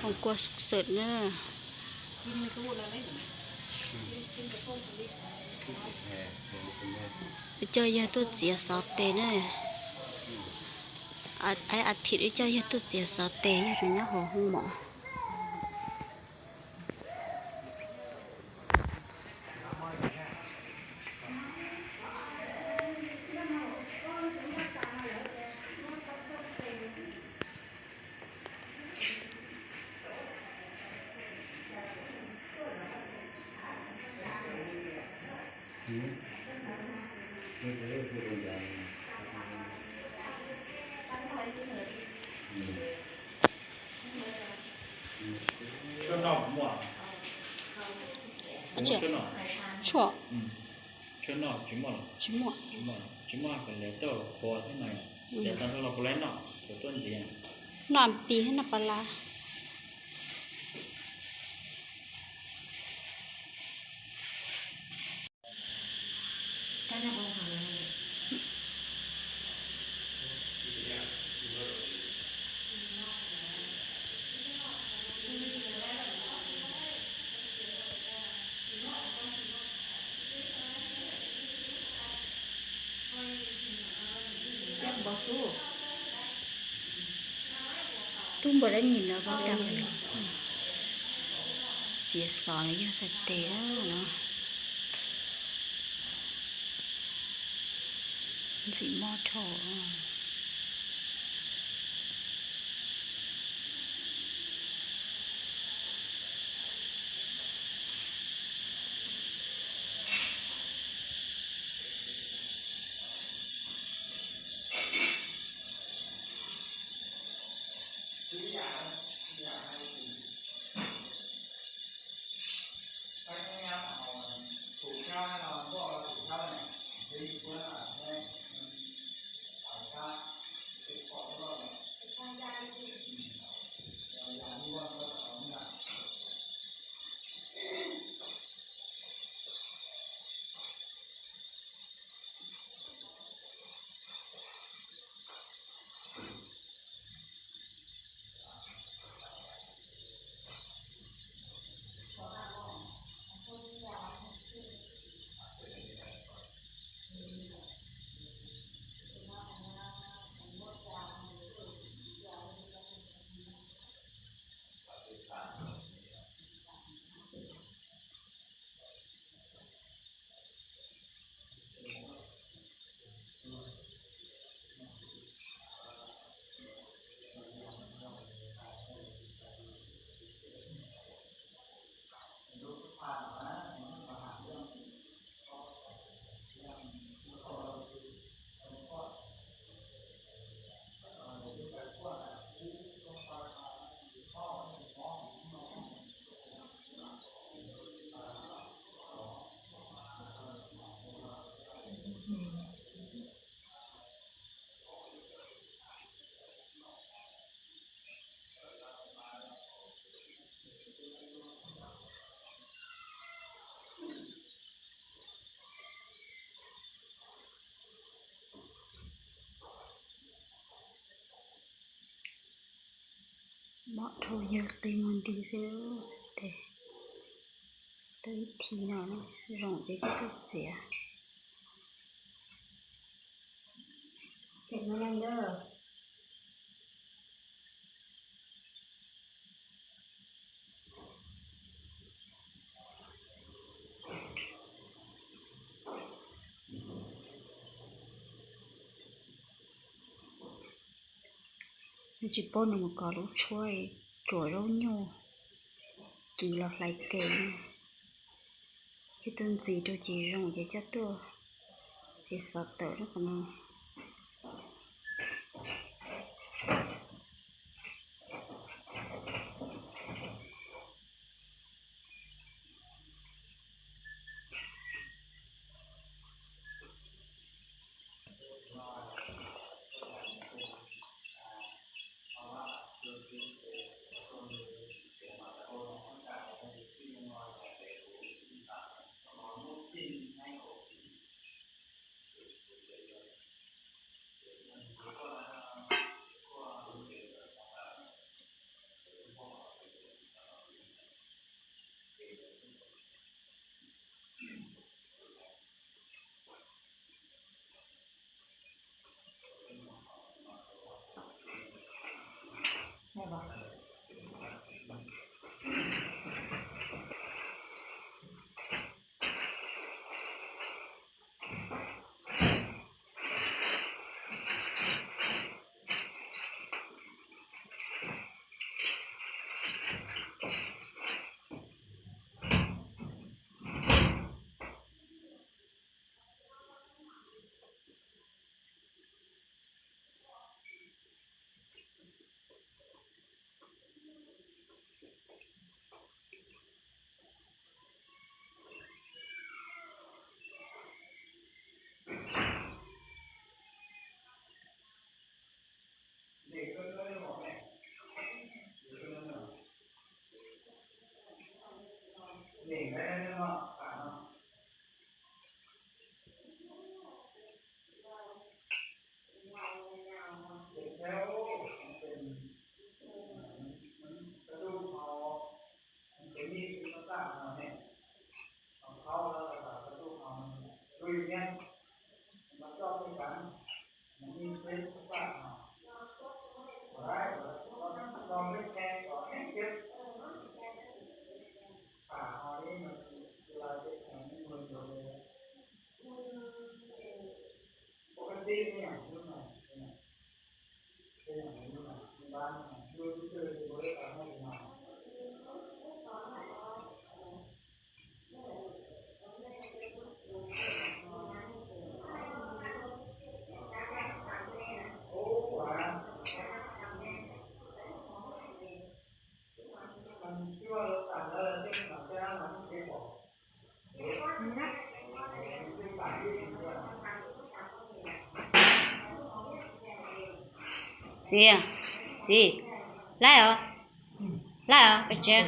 Hoo kua xwm na. Coj yawg tuaj txiav xov tes na. Aib a thim wb coj yawg tuaj txiav xov tes, yawg tseem nyob hauv hoob mom. Tshuaj. Tsis muaj. Noj pis noj pas las. Tub npua dab nyim no pab dag txiav xov no yog xav tes no. Ntxim mob dhau. Mob dhau, yawg qi muag nti xwb. Tes tau ib thim no, zoo ces coj tuaj txiav. Nws tsis paub nws mus kov lub tshuab tsuam zaub nyuj kis los hlais tes. Ces tus ntxim rau ces zoo ces coj tuaj txiav xov tawm rau qhov no. Txiv, txiv, laij os, laij os, peb tsev.